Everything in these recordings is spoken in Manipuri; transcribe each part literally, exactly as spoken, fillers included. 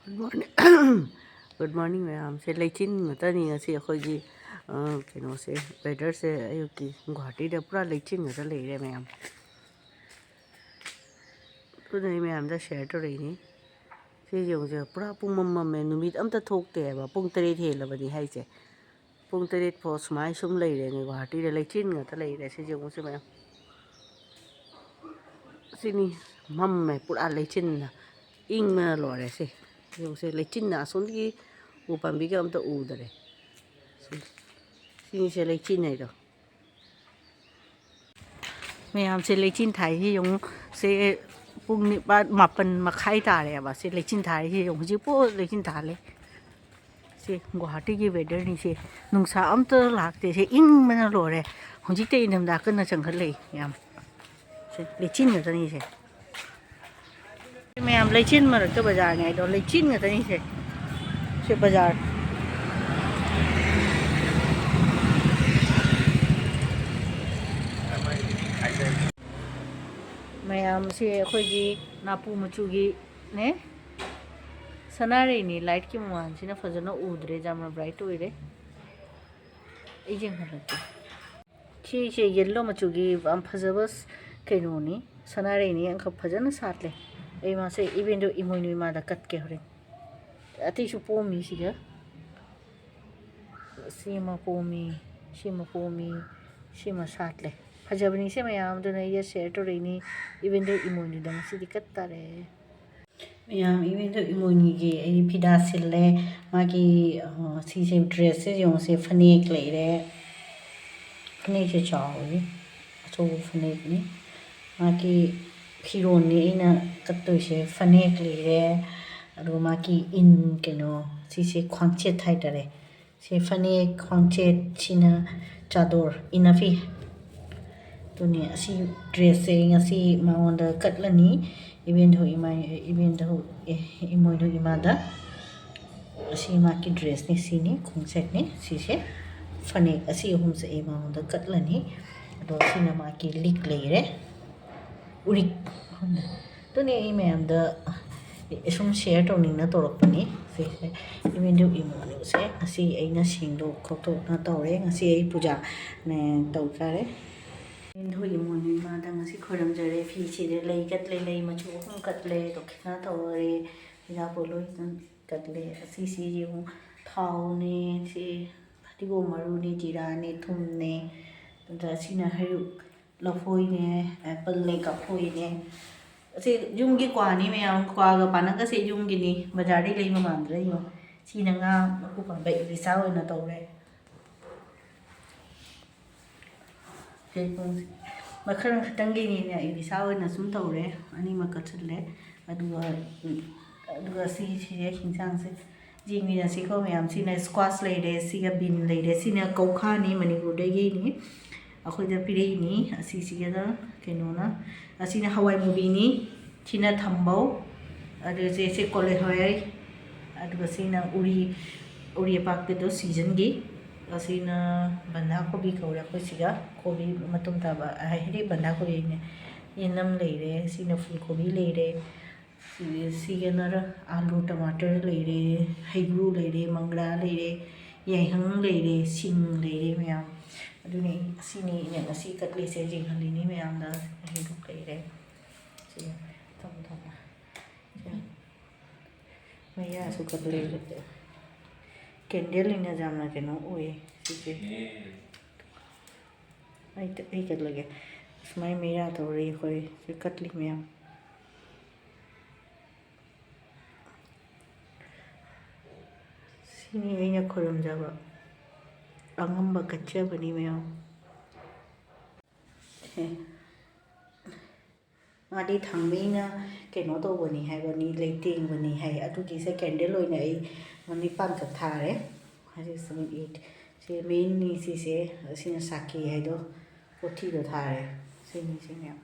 Good morning꯫ Good morning ꯃꯌꯥꯝꯁꯦ꯫ ꯂꯩꯆꯤꯟ ꯉꯥꯛꯇꯅꯤ ꯉꯁꯤ ꯑꯩꯈꯣꯏꯒꯤ, ꯑ, ꯀꯩꯅꯣꯁꯦ, weatherꯁꯦ꯫ ꯑꯌꯨꯛꯀꯤ ꯒꯨꯍꯥꯇꯤꯗ ꯄꯨꯔꯥ ꯂꯩꯆꯤꯟ ꯉꯥꯛꯇ ꯂꯩꯔꯦ ꯃꯌꯥꯝ꯫ ꯑꯗꯨꯅ ꯑꯩ ꯃꯌꯥꯝꯗ share ꯇꯧꯔꯛꯏꯅꯤ꯫ ꯁꯤ ꯌꯦꯡꯉꯨꯁꯦ, ꯄꯨꯔꯥ ꯄꯨꯡꯃꯝ ꯃꯝꯃꯦ, ꯅꯨꯃꯤꯠ ꯑꯝꯇ ꯊꯣꯛꯇꯦ ꯍꯥꯏꯕ꯫ ꯄꯨꯡ ꯇꯔꯦꯠ ꯍꯦꯜꯂꯕꯅꯤ ꯍꯥꯏꯁꯦ꯫ ꯄꯨꯡ ꯇꯔꯦꯠ ꯐꯥꯎ ꯁꯨꯃꯥꯏꯅ ꯁꯨꯝ ꯂꯩꯔꯦꯅꯦ ꯒꯨꯍꯥꯇꯤꯗ꯫ ꯂꯩꯆꯤꯟ ꯉꯥꯛꯇ ꯂꯩꯔꯦ꯫ ꯁꯤ ꯌꯦꯡꯉꯨꯁꯦ ꯃꯌꯥꯝ꯫ ꯁꯤꯅꯤ, ꯃꯝꯃꯦ ꯄꯨꯔꯥ ꯂꯩꯆꯤꯟꯅ꯫ ꯏꯪꯕꯅ ꯂꯣꯏꯔꯦ꯫ ꯁꯤ ꯌꯦꯡꯉꯨꯁꯦ, ꯂꯩꯆꯤꯟꯅ ꯑꯁꯣꯝꯗꯒꯤ ꯎ ꯄꯥꯝꯕꯤꯒ ꯑꯝꯇ ꯎꯗꯔꯦ꯫ ꯁꯤ-, ꯁꯤꯅꯤꯁꯦ ꯂꯩꯆꯤꯟ ꯍꯥꯏꯗꯣ꯫ ꯃꯌꯥꯝꯁꯦ ꯂꯩꯆꯤꯟ ꯊꯥꯏꯁꯤ ꯌꯦꯡꯉꯨ꯫ ꯁꯦ ꯄꯨꯡ ꯅꯤꯄꯥꯜ, ꯃꯥꯄꯜ ꯃꯈꯥꯏ ꯇꯥꯔꯦꯕ꯫ ꯁꯦ ꯂꯩꯆꯤꯟ ꯊꯥꯔꯤꯁꯤ ꯌꯦꯡꯉꯨ꯫ ꯍꯧꯖꯤꯛꯄꯨ ꯂꯩꯆꯤꯟ ꯊꯥ ꯂꯩ꯫ ꯁꯤ ꯒꯨꯍꯥꯇꯤꯒꯤ weatherꯅꯤ꯫ ꯁꯤ ꯅꯨꯡꯁꯥ ꯑꯝꯇ ꯂꯥꯛꯇꯦ꯫ ꯁꯤ ꯏꯪꯕꯅ ꯂꯣꯏꯔꯦ꯫ ꯍꯧꯖꯤꯛꯇ ꯏꯪꯊꯝꯊꯥ ꯀꯟꯅ ꯆꯪꯈꯠꯂꯛꯏ ꯃꯌꯥꯝ꯫ ꯁꯤ ꯂꯩꯆꯤꯟ ꯉꯥꯛꯇꯅꯤ ꯁꯦ꯫ ꯃꯌꯥꯝ ꯂꯩꯆꯤꯟ ꯃꯔꯛꯇ ꯕꯖꯥꯔꯅꯤ ꯍꯥꯏꯗꯣ, ꯂꯩꯆꯤꯟ ꯉꯥꯛꯇꯅꯤ ꯁꯦ꯫ ꯁꯤ ꯕꯖꯥꯔ꯫ ꯃꯌꯥꯝꯁꯦ ꯑꯩꯈꯣꯏꯒꯤ ꯅꯥꯄꯨ ꯃꯆꯨꯒꯤꯅꯦ꯫ ꯁꯅꯥꯔꯩꯅꯤ꯫ Lightꯀꯤ ꯃꯉꯥꯜꯁꯤꯅ ꯐꯖꯅ ꯎꯗ꯭ꯔꯦ, ꯌꯥꯝꯅ bright ꯑꯣꯏꯔꯦ꯫ ꯑꯩ ꯌꯦꯡꯍꯜꯂꯛꯀꯦ꯫ ꯁꯤꯁꯦ yellow ꯃꯆꯨꯒꯤ ꯌꯥꯝ ꯐꯖꯕ ꯀꯩꯅꯣꯅꯤ, ꯁꯅꯥꯔꯩꯅꯤ꯫ ꯑꯃꯈꯛ ꯐꯖꯅ ꯁꯥꯠꯂꯦ꯫ ꯑꯩ ꯃꯥꯁꯦ even though ꯏꯃꯣꯏꯅꯨ ꯏꯃꯥꯗ ꯀꯠꯀꯦ ꯍꯣꯔꯦꯟ꯫ ꯑꯇꯩꯁꯨ ꯄꯣꯝꯃꯤ ꯁꯤꯗ꯫ ꯁꯤꯃ ꯄꯣꯝꯃꯤ, ꯁꯤꯃ ꯄꯣꯝꯃꯤ, ꯁꯤꯃ ꯁꯥꯠꯂꯦ꯫ ꯐꯖꯕꯅꯤꯁꯦ ꯃꯌꯥꯝ, ꯑꯗꯨꯅ ꯑꯩ share ꯇꯧꯔꯛꯏꯅꯤ꯫ Even though ꯏꯃꯣꯏꯅꯨꯗ ꯉꯁꯤꯗꯤ ꯀꯠ ꯇꯥꯔꯦ꯫ ꯃꯌꯥꯝ, even though ꯏꯃꯣꯏꯅꯨꯒꯤ ꯑꯩ ꯐꯤꯗꯥ ꯁꯤꯜꯂꯦ꯫ ꯃꯥꯒꯤ, ꯑ, ꯁꯤꯁꯦ dressꯁꯦ ꯌꯦꯡꯉꯨꯁꯦ, ꯐꯅꯦꯛ ꯂꯩꯔꯦ꯫ ꯐꯅꯦꯛꯁꯦ ꯆꯥꯎꯋꯤ, ꯑꯆꯧꯕ ꯐꯅꯦꯛꯅꯤ꯫ ꯃꯥꯒꯤ ꯐꯤꯔꯣꯟꯅꯤ ꯑꯩꯅ ꯀꯠꯇꯣꯏꯁꯦ꯫ ꯐꯅꯦꯛ ꯂꯩꯔꯦ, ꯑꯗꯨꯒ ꯃꯥꯒꯤ ꯏꯟ, ꯀꯩꯅꯣ, ꯁꯤꯁꯦ ꯈ꯭ꯋꯥꯡꯆꯦꯠ ꯍꯥꯏꯇꯥꯔꯦ꯫ ꯁꯤ ꯐꯅꯦꯛ ꯈ꯭ꯋꯥꯡꯆꯦꯠꯁꯤꯅ ꯆꯥꯗꯣꯔ, ꯏꯅꯐꯤ꯫ ꯑꯗꯨꯅꯤ, ꯑꯁꯤ dressꯁꯦ ꯉꯁꯤ ꯃꯉꯣꯟꯗ ꯀꯠꯂꯅꯤ꯫ Even though ꯏꯃꯥ, even though, ꯑꯦ, ꯏꯃꯣꯏꯅꯨ ꯏꯃꯥꯗ꯫ ꯑꯁꯤ ꯃꯥꯒꯤ dressꯅꯤ, ꯁꯤꯅꯤ, ꯈꯣꯡꯆꯦꯠꯅꯤ, ꯁꯤꯁꯦ ꯐꯅꯦꯛ꯫ ꯑꯁꯤ ꯑꯍꯨꯝꯁꯦ ꯑꯩ ꯃꯉꯣꯟꯗ ꯀꯠꯂꯅꯤ꯫ ꯑꯗꯣ ꯁꯤꯅ ꯃꯥꯒꯤ ꯂꯤꯛ ꯂꯩꯔꯦ, ꯎꯔꯤꯛ꯫ ꯑꯗꯨꯅꯤ ꯑꯩ ꯃꯌꯥꯝꯗ ꯁꯨꯝ ꯁꯤꯌꯔ ꯇꯧꯅꯤꯡꯅ ꯇꯧꯔꯛꯄꯅꯤ꯫ ꯁꯤꯁꯦ ꯏꯃꯤꯟꯗꯨ ꯏꯃꯣꯟꯁꯦ ꯉꯁꯤ ꯑꯩꯅ ꯁꯦꯡꯗꯣꯛ ꯈꯣꯠꯇꯣꯛꯅ ꯇꯧꯔꯦ꯫ ꯉꯁꯤ ꯑꯩ ꯄꯨꯖꯥꯅꯦ ꯇꯧꯖꯔꯦ꯫ ꯏꯃꯤꯟꯗꯨ ꯏꯃꯣꯟ ꯏꯃꯥꯗ ꯉꯁꯤ ꯈꯣꯏꯔꯝꯖꯔꯦ꯫ ꯐꯤꯁꯤꯗ ꯂꯩ ꯀꯠꯂꯦ, ꯂꯩ ꯃꯆꯨ ꯑꯍꯨꯝ ꯀꯠꯂꯦ, ꯗꯣꯈꯤꯅꯥ ꯇꯧꯔꯦ, ꯏꯔꯥꯕꯣꯠ ꯂꯣꯏ ꯀꯠꯂꯦ꯫ ꯑꯁꯤꯁꯤ ꯌꯦꯡꯉꯨ, ꯊꯥꯎꯅꯦ, ꯁꯤ ꯐꯗꯤꯒꯣꯝ ꯃꯔꯨꯅꯦ, ꯖꯤꯔꯥꯅꯦ, ꯊꯨꯝꯅꯦ, ꯑꯗ ꯑꯁꯤꯅ ꯍꯩꯔꯨꯛ, ꯂꯐꯣꯏꯅꯦ, ꯑꯦꯄꯜꯅꯦ, ꯀꯐꯣꯏꯅꯦ꯫ ꯑꯁꯤ ꯌꯨꯝꯒꯤ ꯀ꯭ꯋꯥꯅꯤ ꯃꯌꯥꯝ, ꯀ꯭ꯋꯥꯒ ꯄꯥꯅꯛꯀꯁꯦ ꯌꯨꯝꯒꯤꯅꯤ, ꯕꯖꯥꯔꯗꯩ ꯂꯩꯕ ꯃꯥꯟꯗ꯭ꯔꯦ꯫ ꯌꯦꯡꯉꯣ, ꯁꯤꯅ ꯉꯥ ꯃꯀꯨ ꯄꯥꯟꯕ ꯏꯂꯤꯁꯥ ꯑꯣꯏꯅ ꯇꯧꯔꯦ꯫ ꯁꯦ ꯄꯨꯡꯁꯦ ꯃꯈꯜ ꯈꯛꯇꯪꯒꯤꯅꯤꯅꯦ, ꯏꯂꯤꯁꯥ ꯑꯣꯏꯅ ꯁꯨꯝ ꯇꯧꯔꯦ, ꯑꯅꯤꯃꯛ ꯀꯠꯁꯤꯜꯂꯦ꯫ ꯑꯗꯨꯒ, ꯑꯗꯨꯒ ꯁꯤꯁꯦ ꯍꯤꯟꯖꯥꯡꯁꯦ ꯌꯦꯡꯃꯤꯟꯅꯁꯤꯀꯣ ꯃꯌꯥꯝ꯫ ꯁꯤꯅ ꯁ꯭ꯀ꯭ꯋꯥꯁ ꯂꯩꯔꯦ, ꯁꯤꯒ ꯕꯤꯟ ꯂꯩꯔꯦ, ꯁꯤꯅ ꯀꯧꯈꯥꯅꯤ, ꯃꯅꯤꯄꯨꯔꯗꯒꯤꯅꯤ, ꯑꯩꯈꯣꯏꯗ ꯄꯤꯔꯛꯏꯅꯤ꯫ ꯑꯁꯤꯁꯤꯒꯅ ꯀꯩꯅꯣꯅ, ꯑꯁꯤꯅ ꯍꯋꯥꯏ ꯃꯨꯕꯤꯅꯤ, ꯁꯤꯅ ꯊꯝꯕꯧ, ꯑꯗꯨ ꯁꯤ, ꯁꯤ ꯀꯣꯂꯤ ꯍꯋꯥꯏ, ꯑꯗꯨꯒ ꯁꯤꯅ ꯎꯔꯤ, ꯎꯔꯤ ꯑꯄꯥꯛꯄꯤꯗꯣ ꯁꯤꯖꯟꯒꯤ, ꯑꯁꯤꯅ ꯕꯟꯙꯥ ꯀꯣꯕꯤ ꯀꯧꯔꯦ ꯑꯩꯈꯣꯏ ꯁꯤꯒ, ꯀꯣꯕꯤ ꯃꯇꯨꯝ ꯇꯥꯕ, ꯍꯥꯏꯗꯤ ꯕꯟꯙꯥ ꯀꯣꯕꯤꯅꯦ꯫ ꯌꯦꯅꯝ ꯂꯩꯔꯦ, ꯁꯤꯅ ꯐꯨꯜ ꯀꯣꯕꯤ ꯂꯩꯔꯦ, ꯁꯤ-, ꯁꯤꯒꯅ ꯑꯥꯂꯨ, ꯇꯃꯥꯇꯔ ꯂꯩꯔꯦ, ꯍꯩꯒ꯭ꯔꯨ ꯂꯩꯔꯦ, ꯃꯪꯒ꯭ꯔꯥ ꯂꯩꯔꯦ, ꯌꯥꯏꯉꯪ ꯂꯩꯔꯦ, ꯁꯤꯡ ꯂꯩꯔꯦ ꯃꯌꯥꯝ꯫ ꯑꯗꯨꯅꯤ, ꯁꯤꯅꯤ ꯑꯩꯅ ꯉꯁꯤ ꯀꯠꯂꯤꯁꯦ, ꯌꯦꯡꯍꯜꯂꯤꯅꯤ ꯃꯌꯥꯝꯗ꯫ ꯍꯩꯔꯨꯛ ꯂꯩꯔꯦ꯫ ꯁꯤ ꯊꯝꯃꯣ, ꯊꯝꯃꯣ꯫ ꯃꯌꯥꯁꯨ ꯀꯠꯂꯦ꯫ ꯀꯦꯟꯗꯜꯅꯤꯅ ꯌꯥꯝꯅ ꯀꯩꯅꯣ ꯑꯣꯏꯌꯦ ꯁꯤꯁꯦ꯫ ꯑꯩ, ꯑꯩ ꯀꯠꯂꯒꯦ꯫ ꯁꯨꯃꯥꯏꯅ ꯃꯩꯔꯥ ꯇꯧꯔꯤ ꯑꯩꯈꯣꯏ ꯁꯤ ꯀꯠꯂꯤ ꯃꯌꯥꯝ꯫ ꯁꯤꯅꯤ ꯑꯩꯅ ꯈꯨꯔꯨꯝꯖꯕ꯫ ꯑꯉꯝꯕ ꯀꯠꯆꯕꯅꯤ ꯃꯌꯥꯝ꯫ ꯁꯦ꯫ ꯃꯥꯗꯤ ꯊꯥꯡꯃꯩꯅ ꯀꯩꯅꯣ ꯇꯧꯕꯅꯤ ꯍꯥꯏꯕꯅꯤ, ꯂꯩꯇꯦꯡꯕꯅꯤ ꯍꯥꯏ꯫ ꯑꯗꯨꯒꯤ ꯁꯦ ꯀꯦꯟꯗꯜ ꯑꯣꯏꯅ ꯑꯩ ꯅꯤꯄꯥꯟꯈꯛ ꯊꯥꯔꯦ꯫ ꯍꯧꯖꯤꯛ seven, eight꯫ ꯁꯤ ꯃꯦꯟꯅꯤ ꯁꯤꯁꯦ, ꯑꯁꯤꯅ ꯁꯥꯀꯤ ꯍꯥꯏꯗꯣ, ꯀꯣꯊꯤꯗꯣ ꯊꯥꯔꯦ꯫ ꯁꯤꯅꯤ ꯁꯤ ꯃꯌꯥꯝ꯫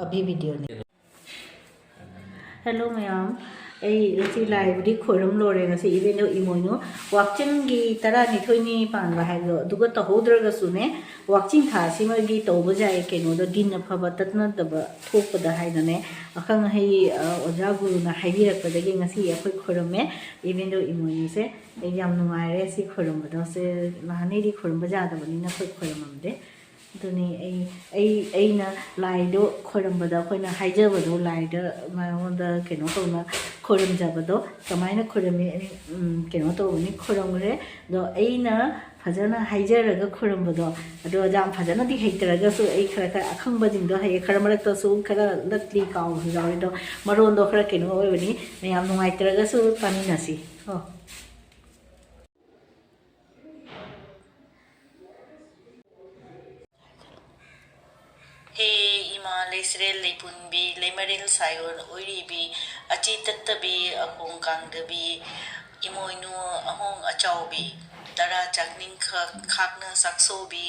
ꯑꯕꯤ ꯚꯤꯗꯤꯑꯣꯅꯤ꯫ ꯍꯦꯜꯂꯣ ꯃꯌꯥꯝ, ꯑꯩ ꯉꯁꯤ ꯂꯥꯏꯕꯨꯗꯤ ꯈꯣꯏꯔꯝ ꯂꯣꯏꯔꯦ꯫ ꯉꯁꯤ ꯏꯕꯦꯟꯗꯧ ꯏꯃꯣꯏꯅꯨ ꯋꯥꯛꯆꯤꯡꯒꯤ ꯇꯔꯥꯅꯤꯊꯣꯏꯅꯤ ꯄꯥꯟꯕ ꯍꯥꯏꯕꯗꯣ ꯑꯗꯨꯒ ꯇꯧꯍꯧꯗ꯭ꯔꯒꯁꯨꯅꯦ, ꯋꯥꯛꯆꯤꯡ ꯊꯥꯁꯤꯃꯒꯤ ꯇꯧꯕ ꯌꯥꯏ꯫ ꯀꯩꯅꯣꯗ ꯒꯤꯟ ꯑꯐꯕ ꯇꯠꯅꯗꯕ ꯊꯣꯛꯄꯗ ꯍꯥꯏꯅꯅꯦ, ꯑꯈꯪ ꯑꯍꯩ, ꯑ, ꯑꯣꯖꯥ ꯒꯨꯔꯨꯅ ꯍꯥꯏꯕꯤꯔꯛꯄꯗꯒꯤ ꯉꯁꯤ ꯑꯩꯈꯣꯏ ꯈꯣꯏꯔꯝꯃꯦ ꯏꯕꯦꯟꯗꯧ ꯏꯃꯣꯏꯅꯨꯁꯦ꯫ ꯑꯩ ꯌꯥꯝ ꯅꯨꯡꯉꯥꯏꯔꯦ ꯁꯤ ꯈꯣꯏꯔꯝꯕꯗꯣ꯫ ꯁꯦ ꯅꯍꯥꯟꯉꯩꯗꯤ ꯈꯣꯏꯔꯝꯕ ꯌꯥꯗꯕꯅꯤꯅ ꯑꯩꯈꯣꯏ ꯈꯣꯏꯔꯝꯃꯝꯗꯦ꯫ ꯑꯗꯨꯅꯤ ꯑꯩ, ꯑꯩ, ꯑꯩꯅ ꯂꯥꯏꯗꯣ ꯈꯣꯏꯔꯝꯕꯗ, ꯑꯩꯈꯣꯏꯅ ꯍꯥꯏꯖꯕꯗꯣ ꯂꯥꯏꯗ ꯃꯉꯣꯟꯗ ꯀꯩꯅꯣ ꯇꯧꯅ ꯈꯣꯏꯔꯝꯖꯕꯗꯣ ꯀꯃꯥꯏꯅ ꯈꯣꯏꯔꯝꯃꯤ? ꯑꯩ, ꯎꯝ, ꯀꯩꯅꯣ ꯇꯧꯕꯅꯤ, ꯈꯣꯏꯔꯝꯈ꯭ꯔꯦ꯫ ꯑꯗꯣ ꯑꯩꯅ ꯐꯖꯅ ꯍꯥꯏꯖꯔꯒ ꯈꯣꯏꯔꯝꯕꯗꯣ, ꯑꯗꯣ ꯌꯥꯝ ꯐꯖꯅꯗꯤ ꯍꯩꯇ꯭ꯔꯒꯁꯨ ꯑꯩ ꯈꯔ ꯈꯔ ꯑꯈꯪꯕꯁꯤꯡꯗꯣ ꯍꯩꯌꯦ, ꯈꯔ ꯃꯔꯛꯇꯁꯨ ꯈꯔ ꯂꯠꯂꯤ ꯀꯥꯎꯕꯁꯨ ꯌꯥꯎꯋꯦ꯫ ꯑꯗꯣ ꯃꯔꯣꯟꯗꯣ ꯈꯔ ꯀꯩꯅꯣ ꯑꯣꯏꯕꯅꯤ, ꯃꯌꯥꯝ ꯅꯨꯡꯉꯥꯏꯇ꯭ꯔꯒꯁꯨ ꯇꯥꯃꯤꯟꯅꯁꯤ꯫ ꯍꯣ꯫ ꯍꯦ ꯏꯃꯥ ꯂꯩꯁ꯭ꯔꯦꯜ ꯂꯩꯄꯨꯟꯕꯤ, ꯂꯩꯃꯔꯦꯜ ꯁꯥꯏꯑꯣꯟ ꯑꯣꯏꯔꯤꯕꯤ, ꯑꯆꯤ ꯇꯠꯇꯕꯤ, ꯑꯈꯣꯡ ꯀꯥꯡꯗꯕꯤ, ꯏꯃꯣꯏꯅꯨ ꯑꯍꯣꯡ ꯑꯆꯥꯎꯕꯤ, ꯇꯔꯥ ꯆꯥꯛꯅꯤꯡ ꯈꯥꯛ-, ꯈꯥꯛꯅ ꯆꯥꯛꯁꯣꯕꯤ,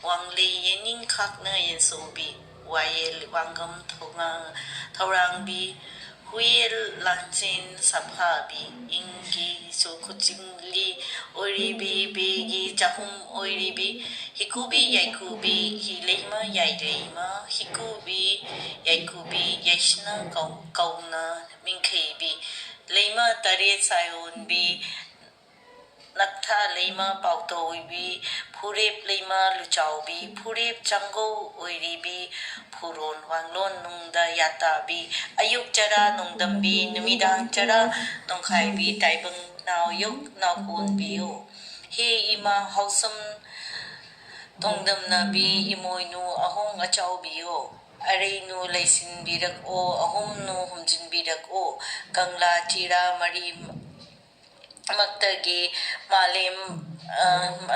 ꯋꯥꯡꯂꯩ ꯌꯦꯅꯤꯡ ꯈꯥꯛꯅ ꯌꯦꯟꯁꯣꯕꯤ, ꯋꯥꯌꯦꯜ ꯋꯥꯡꯒꯝ ꯊꯧꯉꯥ-, ꯊꯧꯔꯥꯡꯕꯤ, ꯍꯨꯏꯌꯦꯜ ꯂꯥꯡꯆꯦꯟ ꯁꯥꯐꯥꯕꯤ, ꯏꯪꯒꯤꯁꯨ ꯈꯨꯆꯤꯡꯂꯤ ꯑꯣꯏꯔꯤꯕꯤ, ꯕꯦꯒꯤ ꯆꯍꯨꯝ ꯑꯣꯏꯔꯤꯕꯤ, ꯍꯤꯀꯨꯕꯤ ꯌꯥꯏꯀꯨꯕꯤ, ꯍꯤꯂꯩꯃ ꯌꯥꯏꯂꯩꯃ, ꯍꯤꯀꯨꯕꯤ ꯌꯥꯏꯀꯨꯕꯤ, ꯌꯥꯏꯁꯅꯥ ꯀꯧ-, ꯀꯧꯅ ꯃꯤꯡꯈꯩꯕꯤ, ꯂꯩꯃ ꯇꯔꯦꯠ ꯁꯥꯏꯑꯣꯟꯕꯤ, ꯅꯛꯊꯥ ꯂꯩꯃ ꯄꯥꯎꯇꯧꯕꯤ, ꯐꯨꯔꯦꯞ ꯂꯩꯃ ꯂꯨꯆꯥꯎꯕꯤ, ꯐꯨꯔꯦꯞ ꯆꯥꯡꯒꯧ ꯑꯣꯏꯔꯤꯕꯤ, ꯐꯨꯔꯣꯟ ꯋꯥꯡꯂꯣꯟ ꯅꯨꯡꯗ ꯌꯥꯇꯥꯕꯤ, ꯑꯌꯨꯛ ꯆꯔꯥ ꯅꯣꯡꯗꯝꯕꯤ, ꯅꯨꯃꯤꯗꯥꯡ ꯆꯔꯥ ꯅꯣꯡꯈꯥꯏꯕꯤ, ꯇꯥꯏꯕꯪ ꯅꯥꯎꯌꯣꯛ ꯅꯥꯎꯀꯣꯟꯕꯤꯌꯣ꯫ ꯍꯦ ꯏꯃꯥ ꯍꯥꯎꯁꯝ ꯅꯣꯡꯗꯝꯅꯕꯤ, ꯏꯃꯣꯏꯅꯨ ꯑꯍꯣꯡ ꯑꯆꯥꯎꯕꯤꯌꯣ꯫ ꯑꯔꯩꯅꯨ ꯂꯩꯁꯤꯟꯕꯤꯔꯛꯑꯣ, ꯑꯍꯨꯝꯅꯨ ꯍꯨꯝꯖꯤꯟꯕꯤꯔꯛꯑꯣ꯫ ꯀꯪꯂꯥ ꯆꯤꯔꯥ ꯃꯔꯤ ꯃꯛꯇꯒꯤ ꯃꯥꯂꯦꯝ, ꯑ,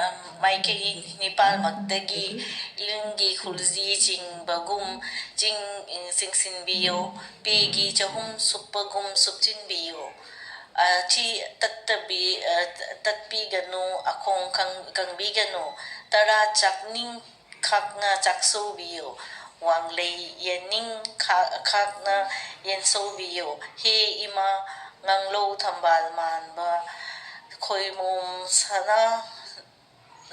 ꯑ, ꯃꯥꯏꯀꯩ ꯅꯤꯄꯥꯜꯃꯛꯇꯒꯤ ꯏꯪꯒꯤ ꯈꯨꯜꯖꯤ ꯆꯤꯡꯕꯒꯨꯝ ꯆꯤꯡ-, ꯆꯤꯡꯁꯤꯟꯕꯤꯌꯨ꯫ ꯄꯦꯒꯤ ꯆꯍꯨꯝ ꯁꯨꯞꯄꯒꯨꯝ ꯁꯨꯞꯆꯤꯟꯕꯤꯌꯨ꯫ ꯑ, ꯆꯤ ꯇꯠꯇꯕꯤ-, ꯑ, ꯇꯠꯄꯤꯒꯅꯨ, ꯑꯈꯣꯡ ꯀꯪ-, ꯀꯪꯕꯤꯒꯅꯨ꯫ ꯇꯔꯥ ꯆꯥꯛꯅꯤꯡ ꯈꯥꯛꯅ ꯆꯥꯛꯁꯧꯕꯤꯌꯨ꯫ ꯋꯥꯡꯂꯩ ꯌꯦꯅꯤꯡ ꯈꯥ-, ꯈꯥꯛꯅ ꯌꯦꯟꯁꯧꯕꯤꯌꯨ꯫ ꯍꯦ ꯏꯃꯥ ꯉꯥꯡꯂꯧ ꯊꯝꯕꯥꯜ ꯃꯥꯟꯕ ꯈꯣꯏꯃꯣꯝ ꯁꯅꯥ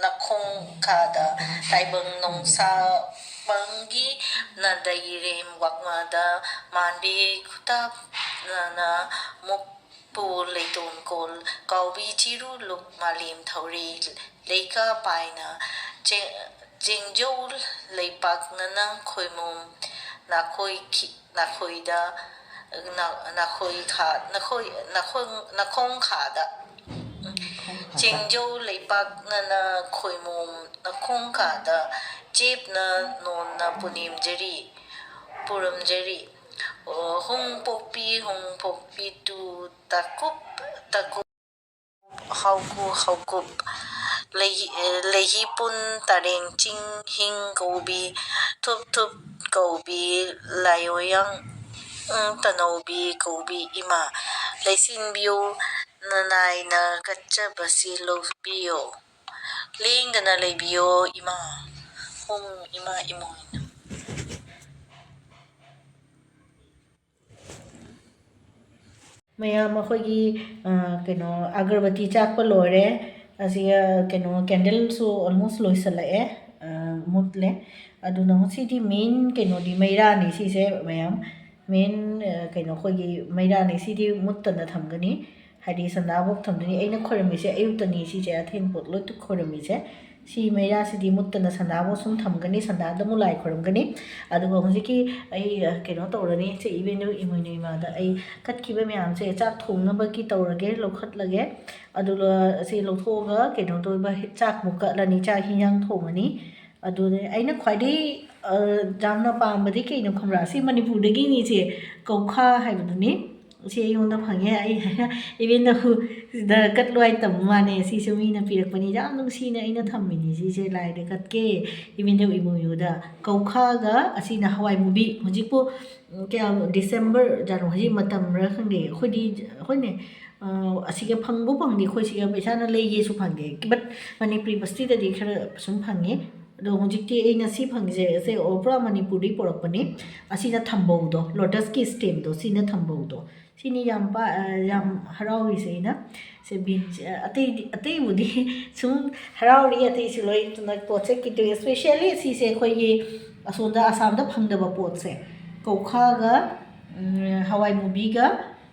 ꯅꯈꯣꯡ ꯈꯥꯗ ꯇꯥꯏꯕꯪ ꯅꯣꯡꯁꯥ ꯄꯪꯒꯤ ꯅꯗꯩꯔꯦꯝ ꯋꯥꯛꯃꯗ ꯃꯥꯟꯕꯤ ꯈꯨꯇꯥꯞꯅꯅ ꯃꯨꯛꯄꯨ ꯂꯩꯇꯣꯟ ꯀꯣꯜ ꯀꯥꯎꯕꯤ ꯆꯤꯔꯨ ꯂꯨꯛ ꯃꯥꯂꯦꯝ ꯊꯧꯔꯤ ꯂꯩꯀꯥ ꯄꯥꯏꯅ ꯆꯦ-, ꯆꯦꯡꯖꯧ ꯂꯩꯄꯥꯛꯅꯅ ꯈꯣꯏꯃꯣꯝ ꯅꯥꯈꯣꯏ ꯈꯤ-, ꯅꯥꯈꯣꯏꯗ, ꯅꯥ-, ꯅꯥꯈꯣꯏ ꯈꯥ-, ꯅꯈꯣꯏ, ꯅꯥꯈꯣꯡ, ꯅꯥꯈꯣꯡ ꯈꯥꯗ꯫ ꯆꯦꯡꯖꯧ ꯂꯩꯄꯥꯛꯅꯅ ꯈꯣꯏꯃꯣꯝ ꯅꯥꯈꯣꯡ ꯈꯥꯗ ꯆꯦꯞꯅ ꯅꯣꯟꯅ ꯄꯨꯅꯦꯝꯖꯔꯤ, ꯄꯨꯔꯝꯖꯔꯤ꯫ ꯑꯣ, ꯍꯣꯡ ꯄꯣꯛꯄꯤ, ꯍꯣꯡ ꯄꯣꯛꯄꯤ ꯇꯨ ꯇꯥꯀꯨꯞ, ꯇꯥꯀꯨꯞ꯫ ꯍꯥꯎꯀꯨ ꯍꯥꯎꯀꯨꯞ, ꯂꯩꯍꯤ-, ꯂꯩꯍꯤꯄꯨꯟ ꯇꯔꯦꯡ ꯆꯤꯡ ꯍꯤꯡ ꯀꯧꯕꯤ, ꯊꯨꯞ ꯊꯨꯞ ꯀꯧꯕꯤ, ꯂꯥꯏꯑꯣꯌꯥꯡ, ꯎꯝ, ꯇꯅꯧꯕꯤ ꯀꯧꯕꯤ ꯏꯃꯥ, ꯂꯩꯆꯤꯟꯕꯤꯌꯨ ꯅꯅꯥꯏꯅ ꯀꯠꯆꯕꯁꯤ ꯂꯧꯕꯤꯌꯣ, ꯂꯦꯡꯗꯅ ꯂꯩꯕꯤꯌꯣ ꯏꯃꯥ, ꯍꯨꯝ ꯏꯃꯥ ꯏꯃꯣꯏꯅꯨ꯫ ꯃꯌꯥꯝ ꯑꯩꯈꯣꯏꯒꯤ, ꯑ, ꯀꯩꯅꯣ, ꯑꯒꯔꯕꯇꯤ ꯆꯥꯛꯄ ꯂꯣꯏꯔꯦ꯫ ꯑꯁꯤꯒ, ꯀꯩꯅꯣ, candleꯁꯨ almost ꯂꯣꯏꯁꯤꯜꯂꯛꯑꯦ, ꯑ, ꯃꯨꯠꯂꯦ꯫ ꯑꯗꯨꯅ ꯉꯁꯤꯗꯤ main ꯀꯩꯅꯣꯗꯤ ꯃꯩꯔꯥꯅꯤ ꯁꯤꯁꯦ ꯃꯌꯥꯝ꯫ Main, ꯑ, ꯀꯩꯅꯣ, ꯑꯩꯈꯣꯏꯒꯤ ꯃꯩꯔꯥꯅꯤ ꯁꯤꯗꯤ ꯃꯨꯠꯇꯅ ꯊꯝꯒꯅꯤ꯫ ꯍꯥꯏꯗꯤ ꯁꯟꯗꯥꯐꯧ ꯊꯝꯗꯣꯏꯅꯤ꯫ ꯑꯩꯅ ꯈꯣꯏꯔꯝꯃꯤꯁꯦ ꯑꯌꯨꯛꯇꯅꯤ ꯁꯤꯁꯦ, ꯑꯊꯦꯡꯄꯣꯠ ꯂꯣꯏ ꯈꯣꯏꯔꯝꯃꯤꯁꯦ꯫ ꯁꯤ ꯃꯩꯔꯥꯁꯤꯗꯤ ꯃꯨꯠꯇꯅ ꯁꯟꯗꯥꯕꯨ ꯁꯨꯝ ꯊꯝꯒꯅꯤ, ꯁꯟꯗꯥꯗ ꯑꯃꯨꯛ ꯂꯥꯏ ꯈꯨꯔꯨꯝꯒꯅꯤ꯫ ꯑꯗꯨꯒ ꯍꯧꯖꯤꯛꯀꯤ ꯑꯩ, ꯑ, ꯀꯩꯅꯣ ꯇꯧꯔꯅꯤ, ꯁꯤ ꯏꯕꯦꯟꯗꯧ ꯏꯃꯣꯏꯅꯨ ꯏꯃꯥꯗ ꯑꯩ ꯀꯠꯈꯤꯕ ꯃꯌꯥꯝꯁꯦ ꯆꯥꯛ ꯊꯣꯡꯅꯕꯒꯤ ꯇꯧꯔꯒꯦ, ꯂꯧꯈꯠꯂꯒꯦ꯫ ꯑꯗꯨꯒ ꯁꯤ ꯂꯧꯊꯣꯛꯑꯒ ꯀꯩꯅꯣ ꯇꯧꯕ, ꯆꯥꯛ ꯑꯃꯨꯛ ꯀꯠꯂꯅꯤ, ꯆꯥꯛ ꯍꯤꯟꯖꯥꯡ ꯊꯣꯡꯉꯅꯤ꯫ ꯑꯗꯨꯅꯦ ꯑꯩꯅ ꯈ꯭ꯋꯥꯏꯗꯒꯤ, ꯑ, ꯌꯥꯝꯅ ꯄꯥꯝꯕꯗꯤ ꯀꯩꯅꯣ ꯈꯪꯕ꯭ꯔꯥ? ꯁꯤ ꯃꯅꯤꯄꯨꯔꯗꯒꯤꯅꯤ, ꯁꯤ ꯀꯧꯈꯥ ꯍꯥꯏꯕꯗꯨꯅꯤ꯫ ꯁꯤ ꯑꯩꯉꯣꯟꯗ ꯐꯪꯉꯦ꯫ ꯑꯩ ꯏꯕꯦꯟꯗꯧ ꯁꯤꯗ ꯀꯠꯂꯣ ꯍꯥꯏ ꯇꯝꯕ ꯃꯥꯅꯦ꯫ ꯁꯤꯁꯨ ꯃꯤꯅ ꯄꯤꯔꯛꯄꯅꯤ꯫ ꯌꯥꯝ ꯅꯨꯡꯁꯤꯅ ꯑꯩꯅ ꯊꯝꯃꯤꯅꯤ꯫ ꯁꯤꯁꯦ ꯂꯥꯏꯗ ꯀꯠꯀꯦ, ꯏꯕꯦꯟꯗꯧ ꯏꯃꯣꯏꯅꯨꯗ꯫ ꯀꯧꯈꯥꯒ ꯑꯁꯤꯅ ꯍꯋꯥꯏ ꯃꯨꯕꯤ꯫ ꯍꯧꯖꯤꯛꯄꯨ, ꯎꯝ, ꯀꯌꯥꯝ December ꯖꯥꯠꯅꯣ? ꯍꯧꯖꯤꯛ ꯃꯇꯝꯔ ꯈꯪꯗꯦ꯫ ꯑꯩꯈꯣꯏꯗꯤ, ꯑꯩꯈꯣꯏꯅꯦ, ꯑ, ꯑꯁꯤꯒ ꯐꯪꯕꯨ ꯐꯪꯗꯦ꯫ ꯑꯩꯈꯣꯏ ꯁꯤꯒ ꯄꯩꯁꯥꯅ ꯂꯩꯒꯦꯁꯨ ꯐꯪꯗꯦ꯫ But ꯃꯅꯤꯄꯨꯔꯤ ꯕꯁꯇꯤꯗꯗꯤ ꯈꯔ ꯁꯨꯝ ꯐꯪꯉꯦ꯫ ꯑꯗꯣ ꯍꯧꯖꯤꯛꯇꯤ ꯑꯩꯅ ꯁꯤ ꯐꯪꯉꯤꯁꯦ, ꯁꯦ, ꯑꯣ, ꯄꯨꯔꯥ ꯃꯅꯤꯄꯨꯔꯗꯒꯤ ꯄꯨꯔꯛꯄꯅꯤ꯫ ꯑꯁꯤꯅ ꯊꯝꯕꯧꯗꯣ, lotus ꯀꯤ stem ꯗꯣ, ꯁꯤꯅ ꯊꯝꯕꯧꯗꯣ꯫ ꯁꯤꯅꯤ ꯌꯥꯝ ꯄꯥ-, ꯑ, ꯌꯥꯝ ꯍꯔꯥꯎꯔꯤꯁꯦ ꯑꯩꯅ꯫ ꯁꯦ beans, ꯑ, ꯑꯇꯩꯗꯤ, ꯑꯇꯩꯕꯨꯗꯤ ꯁꯨꯝ ꯍꯔꯥꯎꯔꯤ, ꯑꯇꯩꯁꯨ ꯂꯣꯏ꯫ ꯑꯗꯨꯅ ꯄꯣꯠꯁꯦ ꯀꯤꯇꯨ, especially ꯁꯤꯁꯦ ꯑꯩꯈꯣꯏꯒꯤ ꯑꯁꯣꯝꯗ ꯑꯁꯥꯝꯗ ꯐꯪꯗꯕ ꯄꯣꯠꯁꯦ, ꯀꯧꯈꯥꯒ, ꯎꯝ, ꯍꯋꯥꯏ ꯃꯨꯕꯤꯒ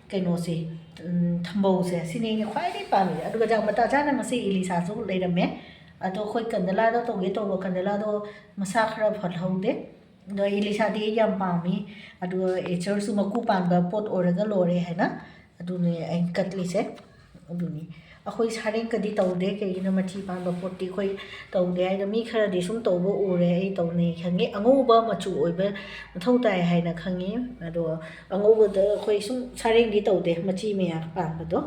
ꯀꯩꯅꯣꯁꯦ, ꯎꯝ, ꯊꯝꯕꯧꯁꯦ, ꯁꯤꯅꯤ ꯑꯩꯅ ꯈ꯭ꯋꯥꯏꯗꯒꯤ ꯄꯥꯝꯃꯤꯁꯦ꯫ ꯑꯗꯨꯒ ꯌꯥꯝ ꯃꯇꯥ ꯆꯥꯅ ꯉꯁꯤ ꯏꯂꯤꯁꯥꯁꯨ ꯂꯩꯔꯝꯃꯦ꯫ ꯑꯗꯣ ꯑꯩꯈꯣꯏ ꯀꯟꯗꯂꯥꯗꯣ ꯇꯧꯒꯦ ꯇꯧꯕ, ꯀꯟꯗꯂꯥꯗꯣ ꯃꯁꯥ ꯈꯔ ꯐꯠꯍꯧꯗꯦ꯫ ꯑꯗꯣ ꯏꯂꯤꯁꯥꯗꯤ ꯑꯩ ꯌꯥꯝ ꯄꯥꯝꯃꯤ꯫ ꯑꯗꯨꯒ ꯑꯦꯆꯔꯁꯨ ꯃꯀꯨ ꯄꯥꯟꯕ ꯄꯣꯠ ꯑꯣꯏꯔꯒ ꯂꯣꯏꯔꯦ ꯍꯥꯏꯅ ꯑꯗꯨꯅꯦ ꯑꯩꯅ ꯀꯠꯂꯤꯁꯦ꯫ ꯑꯗꯨꯅꯤ꯫ ꯑꯩꯈꯣꯏ ꯁꯥꯔꯦꯡꯀꯗꯤ ꯇꯧꯗꯦ, ꯀꯩꯒꯤꯅꯣ ꯃꯊꯤ ꯄꯥꯟꯕ ꯄꯣꯠꯇꯤ ꯑꯩꯈꯣꯏ ꯇꯧꯗꯦ ꯍꯥꯏꯅ ꯃꯤ ꯈꯔꯗꯤ ꯁꯨꯝ ꯇꯧꯕ ꯎꯔꯦ꯫ ꯑꯩ ꯇꯧꯅꯩ ꯈꯪꯉꯤ, ꯑꯉꯧꯕ ꯃꯆꯨ ꯑꯣꯏꯕ ꯃꯊꯧ ꯇꯥꯏ ꯍꯥꯏꯅ ꯈꯪꯉꯤ꯫ ꯑꯗꯣ ꯑꯉꯧꯕꯗ ꯑꯩꯈꯣꯏ ꯁꯨꯝ ꯁꯥꯔꯦꯡꯗꯤ ꯇꯧꯗꯦ, ꯃꯆꯤ ꯃꯌꯥ ꯄꯥꯟꯕꯗꯣ꯫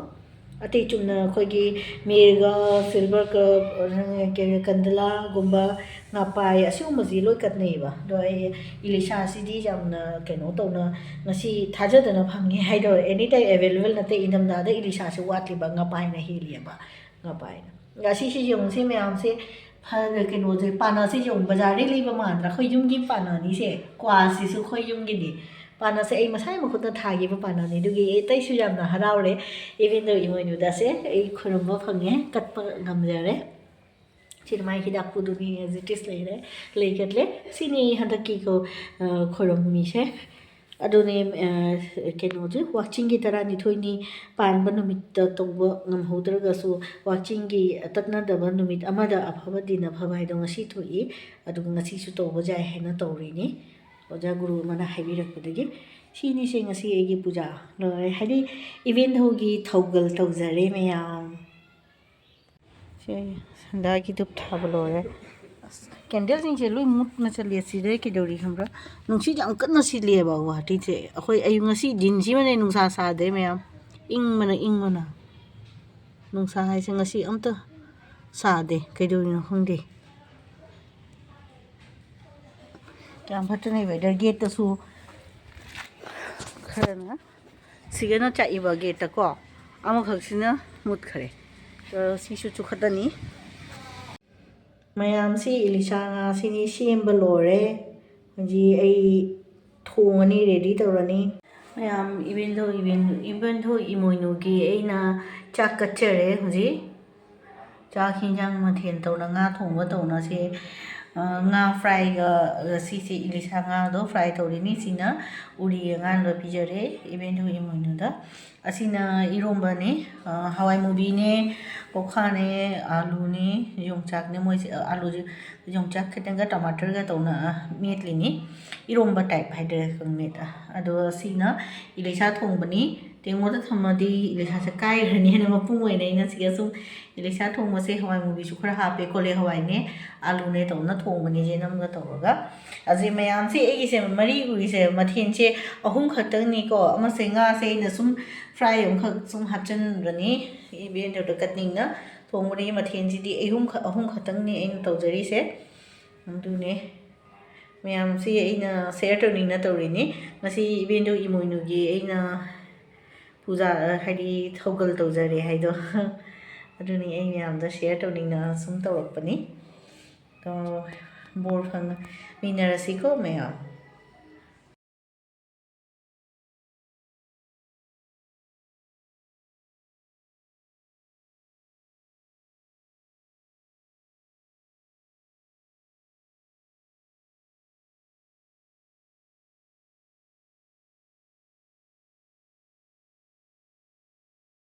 ꯑꯇꯩ ꯆꯨꯝꯅ ꯑꯩꯈꯣꯏꯒꯤ ꯃꯤꯔꯒ, silver ꯀ-, ꯀꯩꯅꯣ, ꯀꯟꯗꯂꯥꯒꯨꯝꯕ, ꯉꯥꯄꯥꯏ, ꯑꯁꯤꯒꯨꯝꯕꯁꯤ ꯂꯣꯏ ꯀꯠꯅꯩꯌꯦꯕ꯫ ꯑꯗꯣ ꯑꯩ ꯏꯂꯤꯁꯥꯁꯤꯗꯤ ꯌꯥꯝꯅ ꯀꯩꯅꯣ ꯇꯧꯅ ꯉꯁꯤ ꯊꯥꯖꯗꯅ ꯐꯪꯉꯦ ꯍꯥꯏꯗꯣ꯫ Any time available ꯅꯠꯇꯦ, ꯏꯪꯊꯝꯊꯥꯗ ꯏꯂꯤꯁꯥꯁꯤ ꯋꯥꯠꯂꯤꯕ, ꯉꯥꯄꯥꯏꯅ ꯍꯦꯜꯂꯤꯑꯕ, ꯉꯥꯄꯥꯏꯅ꯫ ꯑꯁꯤꯁꯤ ꯌꯦꯡꯉꯨꯁꯦ ꯃꯌꯥꯝꯁꯦ, ꯐ-, ꯀꯩꯅꯣꯁꯦ, ꯄꯥꯅꯁꯦ ꯌꯦꯡꯉꯨ, ꯕꯖꯥꯔꯗꯩ ꯂꯩꯕ ꯃꯥꯟꯗ꯭ꯔꯥ? ꯑꯩꯈꯣꯏ ꯌꯨꯝꯒꯤ ꯄꯥꯅꯅꯤꯁꯦ, ꯀ꯭ꯋꯥꯁꯤꯁꯨ ꯑꯩꯈꯣꯏ ꯌꯨꯝꯒꯤꯅꯤ꯫ ꯄꯥꯅꯁꯦ ꯑꯩ ꯃꯁꯥꯏ ꯃꯈꯨꯠꯅ ꯊꯥꯈꯤꯕ ꯄꯥꯅꯅꯤ꯫ ꯑꯗꯨꯒꯤ ꯑꯇꯩꯁꯨ ꯌꯥꯝꯅ ꯍꯔꯥꯎꯔꯦ꯫ Even though ꯏꯃꯣꯏꯅꯨꯗꯁꯦ ꯑꯩ ꯈꯨꯔꯨꯝꯕ ꯐꯪꯉꯦ, ꯀꯠꯄ ꯉꯝꯖꯔꯦ꯫ ꯁꯤꯅ ꯃꯥꯏ ꯍꯤꯗꯥꯛ ꯄꯨꯗꯨꯅꯤ, as it is ꯂꯩꯔꯦ, ꯂꯩꯒꯠꯂꯦ꯫ ꯁꯤꯅꯤ ꯍꯟꯗꯛꯀꯤ ꯈꯨ-, ꯑ, ꯈꯨꯔꯨꯝꯃꯤꯁꯦ꯫ ꯑꯗꯨꯅꯦ, ꯑ, ꯀꯩꯅꯣꯁꯦ, ꯋꯥꯛꯆꯤꯡꯒꯤ ꯇꯔꯥꯅꯤꯊꯣꯏꯅꯤ ꯄꯥꯟꯕ ꯅꯨꯃꯤꯠꯇ ꯇꯧꯕ ꯉꯝꯍꯧꯗ꯭ꯔꯒꯁꯨ, ꯋꯥꯛꯆꯤꯡꯒꯤ ꯇꯠꯅꯗꯕ ꯅꯨꯃꯤꯠ ꯑꯃꯗ ꯑꯐꯕ ꯗꯤꯟ ꯑꯐꯕ ꯍꯥꯏꯗꯣ ꯉꯁꯤ ꯊꯣꯛꯏ꯫ ꯑꯗꯨꯒ ꯉꯁꯤꯁꯨ ꯇꯧꯕ ꯌꯥꯏ ꯍꯥꯏꯅ ꯇꯧꯔꯤꯅꯤ, ꯑꯣꯖꯥ ꯒꯨꯔꯨ ꯑꯃꯅ ꯍꯥꯏꯕꯤꯔꯛꯄꯗꯒꯤ꯫ ꯁꯤꯅꯤꯁꯦ ꯉꯁꯤ ꯑꯩꯒꯤ ꯄꯨꯖꯥ ꯂꯣꯏꯔꯦ, ꯍꯥꯏꯗꯤ event ꯍꯧꯒꯤ ꯊꯧꯒꯜ ꯇꯧꯖꯔꯦ ꯃꯌꯥꯝ꯫ ꯁꯦ ꯁꯟꯗꯥꯒꯤ ꯙꯨꯞ ꯊꯥꯕ ꯂꯣꯏꯔꯦ꯫ ꯑꯁ, candle ꯁꯤꯡꯁꯦ ꯂꯣꯏ ꯃꯨꯠꯅ ꯆꯠꯂꯦ꯫ ꯁꯤꯗ ꯀꯩꯗꯧꯔꯤ ꯈꯪꯕ꯭ꯔꯥ? ꯅꯨꯡꯁꯤꯠ ꯌꯥꯝ ꯀꯟꯅ ꯁꯤꯠꯂꯦꯕ ꯒꯨꯍꯥꯇꯤꯁꯦ꯫ ꯑꯩꯈꯣꯏ ꯑꯌꯨꯛ ꯉꯁꯤ ꯗꯤꯟꯁꯤꯃꯅꯦ ꯅꯨꯡꯁꯥ ꯁꯥꯗꯦ ꯃꯌꯥꯝ꯫ ꯏꯪꯕꯅ, ꯏꯪꯕꯅ꯫ ꯅꯨꯡꯁꯥ ꯍꯥꯏꯁꯦ ꯉꯁꯤ ꯑꯝꯇ ꯁꯥꯗꯦ꯫ ꯀꯩꯗꯧꯔꯤꯅꯣ ꯈꯪꯗꯦ꯫ ꯌꯥꯝ ꯐꯠꯇꯅ weather꯫ Gate ꯇꯁꯨ ꯈꯔꯅ ꯁꯤꯒꯅ ꯆꯥꯛꯏꯕ gate ꯇꯀꯣ꯫ ꯑꯃꯈꯛꯁꯤꯅ ꯃꯨꯠꯈ꯭ꯔꯦ꯫ ꯑꯗꯣ ꯁꯤꯁꯨ ꯆꯨꯈꯠꯂꯅꯤ꯫ ꯃꯌꯥꯝꯁꯤ ꯏꯂꯤꯁꯥ ꯉꯥꯁꯤꯅꯤ ꯁꯦꯝꯕ ꯂꯣꯏꯔꯦ꯫ ꯍꯧꯖꯤꯛ ꯑꯩ ꯊꯣꯡꯉꯅꯤ, ready ꯇꯧꯔꯅꯤ꯫ ꯃꯌꯥꯝ, ꯏꯕꯦꯟꯗꯧ, ꯏꯕꯦꯟ-, ꯏꯕꯦꯟꯗꯧ ꯏꯃꯣꯏꯅꯨꯒꯤ ꯑꯩꯅ ꯆꯥꯛ ꯀꯠꯆꯔꯦ ꯍꯧꯖꯤꯛ꯫ ꯆꯥꯛ ꯍꯤꯟꯖꯥꯡ ꯃꯊꯦꯜ ꯇꯧꯅ, ꯉꯥ ꯊꯣꯡꯕ ꯇꯧꯅ ꯁꯤ, ꯑ, ꯉꯥ fryꯒ, ꯑ, ꯁꯤꯁꯦ ꯏꯂꯤꯁꯥ ꯉꯥꯗꯣ fry ꯇꯧꯔꯤꯅꯤ꯫ ꯁꯤꯅ ꯎꯔꯤ ꯑꯉꯥꯟꯕ ꯄꯤꯖꯔꯦ ꯏꯕꯦꯟꯗꯧ ꯏꯃꯣꯏꯅꯨꯗ꯫ ꯑꯁꯤꯅ ꯏꯔꯣꯝꯕꯅꯤ꯫ ꯑ, ꯍꯋꯥꯏ ꯃꯨꯕꯤꯅꯦ, ꯀꯧꯈꯥꯅꯦ, ꯑꯥꯂꯨꯅꯦ, ꯌꯣꯡꯆꯥꯛꯅꯦ꯫ ꯃꯣꯏꯁꯦ, ꯑ, ꯑꯥꯂꯨꯁꯦ ꯌꯣꯡꯆꯥꯛ ꯈꯤꯇꯪꯒ ꯇꯃꯥꯇꯔꯒ ꯇꯧꯅ, ꯑ, ꯃꯦꯠꯂꯤꯅꯤ꯫ ꯏꯔꯣꯝꯕ type ꯍꯥꯏꯗꯣꯏꯔꯥ ꯈꯪꯗꯦ꯫ ꯑꯗꯣ ꯁꯤꯅ ꯏꯂꯤꯁꯥ ꯊꯣꯡꯕꯅꯤ꯫ ꯇꯦꯡꯀꯣꯠꯇ ꯊꯝꯃꯗꯤ ꯏꯂꯤꯁꯥꯁꯦ ꯀꯥꯏꯈ꯭ꯔꯅꯤ ꯍꯥꯏꯅ ꯃꯄꯨꯡ ꯑꯣꯏꯅ ꯑꯩꯅ ꯁꯤꯗ ꯁꯨꯝ ꯏꯂꯤꯁꯥ ꯊꯣꯡꯕꯁꯦ ꯍꯋꯥꯏ ꯃꯨꯕꯤꯁꯨ ꯈꯔ ꯍꯥꯞꯄꯦ, ꯀꯣꯂꯤ ꯍꯋꯥꯏꯅꯦ, ꯑꯥꯂꯨꯅꯦ ꯇꯧꯅ ꯊꯣꯡꯕꯅꯤ ꯌꯦꯅꯝꯒ ꯇꯧꯔꯒ꯫ ꯑꯁꯤ ꯃꯌꯥꯝꯁꯦ ꯑꯩꯒꯤꯁꯦ ꯃꯔꯤꯒꯨꯔꯤꯁꯦ ꯃꯊꯦꯜꯁꯦ ꯑꯍꯨꯝ ꯈꯛꯇꯪꯅꯤꯀꯣ꯫ ꯑꯃꯁꯦ ꯉꯥꯁꯦ ꯑꯩꯅ ꯁꯨꯝ fry ꯑꯃꯈꯛ ꯁꯨꯝ ꯍꯥꯞꯆꯤꯟꯕꯅꯤ꯫ ꯏꯕꯦꯟꯗꯧꯗ ꯀꯠꯅꯤꯡꯅ ꯊꯣꯡꯕꯅꯤ꯫ ꯃꯊꯦꯜꯁꯤꯗꯤ ꯑꯍꯨꯝ ꯈ-, ꯑꯍꯨꯝ ꯈꯛꯇꯪꯅꯤ ꯑꯩꯅ ꯇꯧꯖꯔꯤꯁꯦ꯫ ꯑꯗꯨꯅꯦ ꯃꯌꯥꯝꯁꯤ ꯑꯩꯅ share ꯇꯧꯅꯤꯡꯅ ꯇꯧꯔꯤꯅꯤ꯫ ꯉꯁꯤ ꯏꯕꯦꯟꯗꯧ ꯏꯃꯣꯏꯅꯨꯒꯤ ꯑꯩꯅ ꯄꯨꯖꯥ, ꯍꯥꯏꯗꯤ ꯊꯧꯒꯜ ꯇꯧꯖꯔꯦ ꯍꯥꯏꯗꯣ꯫ ꯑꯗꯨꯅꯤ ꯑꯩ ꯃꯌꯥꯝꯗ share ꯇꯧꯅꯤꯡꯅ ꯁꯨꯝ ꯇꯧꯔꯛꯄꯅꯤ꯫ ꯑꯗꯣ ꯕꯣꯔ ꯐꯪꯃꯤꯟꯅꯔꯁꯤꯀꯣ ꯃꯌꯥꯝ꯫